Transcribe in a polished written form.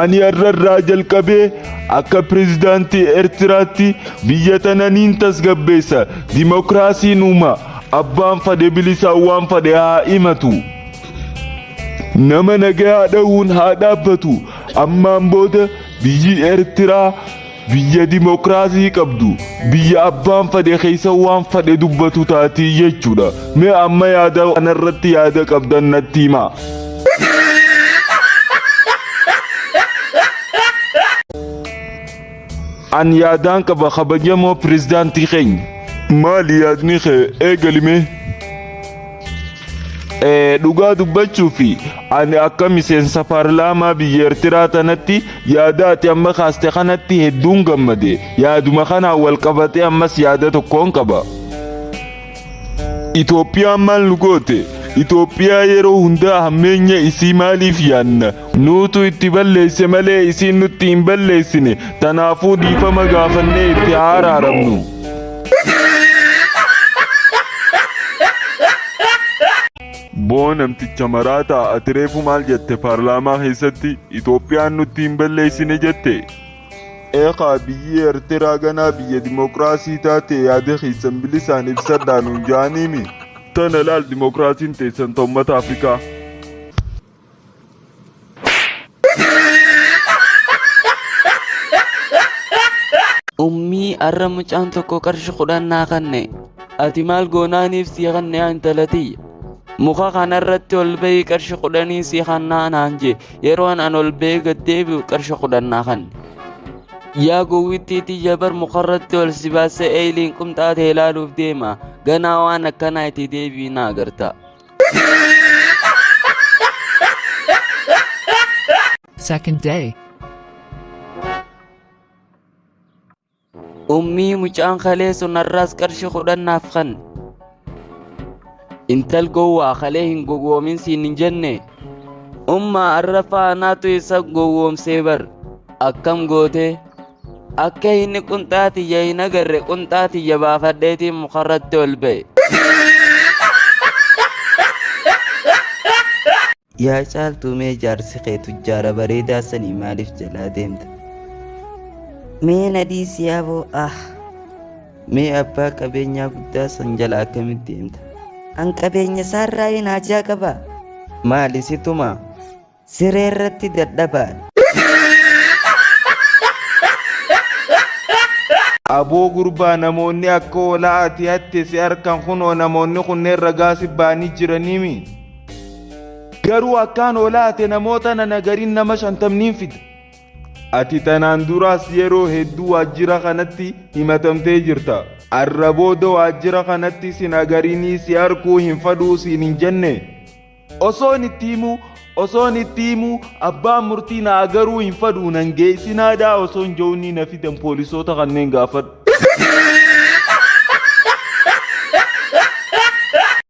Ani har'arraa jalqabee akka pirezidaantii Eertiraatti biyya tana niin tasgabbeessa. Dimokiraasiin uuma. Abbaan fadhe bilisaan waan fadhe haa himatu. Nama nagayaa dhahuun haa dhaabbatu. Ammaan booda biyyi Eertiraa biyya dimokiraasii qabdu, biyya abbaan fadhe keessa waan fadhe dubbatu taatii jechuudha. Mee amma yaada kanarratti yaada qabdan natti himaa. An yaadaan qaba kabajamoo pirezidaantii keenya. Maali yaadni kee eegali mee? Dhugaa dubbachuufi ani akka miseensa paarlaamaa biyya Eertiraa tanatti yaada ati amma kaaste kanatti hedduun gammade. Yaaduma kanaan wal qabatee ammas yaada tokkoon qaba. Itoophiyaan maal nu goote? Itoophiyaa yeroo hundaa hammeenya isii maaliif yaadna? Nuutu itti balleesse malee isiin nutti hin balleessine. Tanaafuu dhiifama gaafannee itti haa araaramnu. Boo namticha maraataa ati reefu maal jette paarlaamaa keessatti Itoophiyaan nutti hin balleessine jette? Eekaa biyyi Eertiraa ganaa biyya dimokiraasii taate yaada keessan bilisaan ibsadhaa nuun ja'aniimi. Tana laal dimokiraasiin teessan ta ummata Afrikaa. Ummii arra mucaan tokko qarshi 10 naa kanne. Ati maal goonaaniif sii kanne yaa intala tiyya. Muka kanarratti ol bahii qarshi kudhanii sii kannaa naan jee. Yeroon an ol bahee gad deebi'u qarshi 10 naa kanne. Yaa gowwittii tiyya bar mukarratti ol si baasee eeyliin qumxaa tee ilaaluuf deema. Ganaa waan akkanaa itti deebi'i na agarta. Second day. Ummii mucaan kalee sun har'aas qarshii 10 naaf kanne. Intal gowwaa kalee hin gowwoomin siin hin jenne. Ummaa har'a faanaatu isa gowwoomsee bar. Akkam gootee? Akka inni qunxaa tiyya hin agarre qunxaa tiyya baafadheetiin mukarratti ol ba'e. Yaa caaltuu mee jaarsi kee tujjaara bareedaa sanii maaliif jalaa deemta? Mee na dhiisi aboo ah. Mee abbaa qabeenyaa guddaa san jala akkamitti deemta? An qabeenya isaarraa hin haajaa qaba. Maali si tumaa? Siree irratti dadhabaadha. Aboo gurbaa namoonni akka hoolaa ati hatte si arkan kunoo namoonni kunneen ragaa si ba'anii jiraniimi. Garuu akkaan hoolaa hate namoota nana gariin nama shantamniin fida. Ati tanaan duraas yeroo hedduu waajjira kanatti himatamtee jirta. Arra booda waajjira kanatti sin agarinii si arkuu hin fadhuu siin hin jenne. Osoon itti himuu osoon itti himuu abbaan murtii na agaruu hin fadhuu nan geessinaadhaa osoon jownii na fidan poolisoota kanneen gaafadhu.